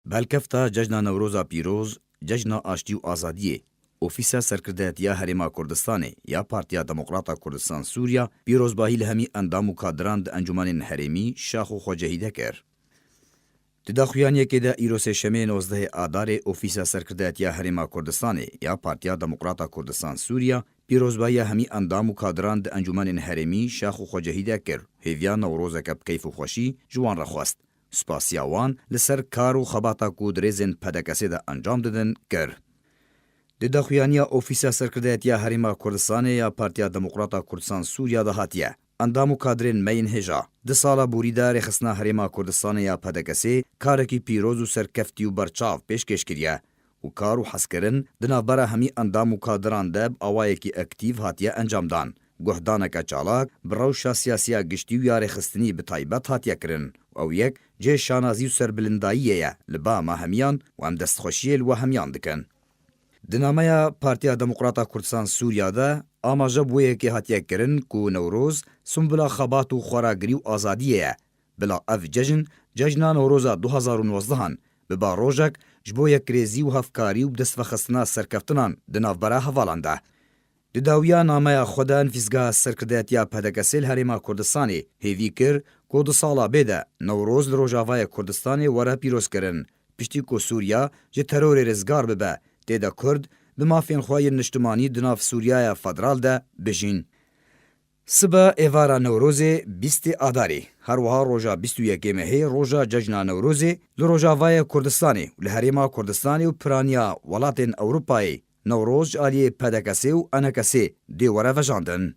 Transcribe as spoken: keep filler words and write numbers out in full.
Belkefta Cejna Newroza Pîroz, Cejna Aştî û Azadiyê, Ofîsa Serkirdeyetiya Herêma Kurdistanê ya Partiya Demokrata Kurdistan Sûriya pîrozbahî li hemî endam û kadiran di encûmenên herêmî, şax û xwecehî de kir. Di daxuyaniyekê de îro sêşemê nozdehê Adarê Ofîsa Serkirdeyetiya Herêma Kurdistanê ya Partiya Demokrata Kurdistan Sûriya pîrozbahiya hemî endam û kadiran di encûmenên herêmî, şax û xwecehî de kir. Hêviya Newrozeke bi keyf û xweşî ji wan re xwest. Spasiya wan li ser kar û xebata ku di rêzên P D K S'ê de encam didin kir. Di daxuyaniya Ofîsa Serkirdeyetiya Herêma Kurdistanê ya Partiya Demokrata Kurdistan Sûriya de hatiye, endam û kadrên me yên hêja di sala borî de rêxistina Herêma Kurdistanê ya P D K S'ê karekî pîroz û serkeftî û berçav pêşkêş kiriye û kar û hezkirin di navbera hemî endam û kadiran de bi awayekî aktîf hatiye encamdan. Guhdaneke çalak bi rewşa siyasiya giştî û ya rêxistinî bi taybet hatiye kirin û ew yek cihê şanazî û serbilindayiyê ye li ba me hemiyan û em destxweşiyê li we hemiyan dikin. Di nameya Partiya Demokrata Kurdistan Sûriya de amaje bi wê yekê hatiye kirin ku Newroz simbula xebat û xweragirî û azadiyê ye. Bila ev cejn, Cejna Newroza du hazar û nozdehan, biba rojek ji bo yekrêzî û hevkarî û bi dest vexistina serkeftinan di navbera hevalan de. Di dawiya nameya xwe de nivîsgeha serkirdeyetiya P D K S'ê li Herêma Kurdistanê hêvî kir ku di sala bê de Newroz li Rojavayê Kurdistanê were pîrozkirin, piştî ku Sûriya ji terorê rizgar bibe, tê de Kurd bi mafên xwe yên niştimanî di nav Sûriyaya Federal de bijîn. Sibe êvara Newrozê bîstê Adarê, her wiha roja bîst û yekê mehê roja Cejna Newrozê li Rojavayê Kurdistanê û li Herêma Kurdistanê û piraniya welatên Ewropayê Newroz ji aliyê P D K S'ê û E N K S'ê dê were vejandin.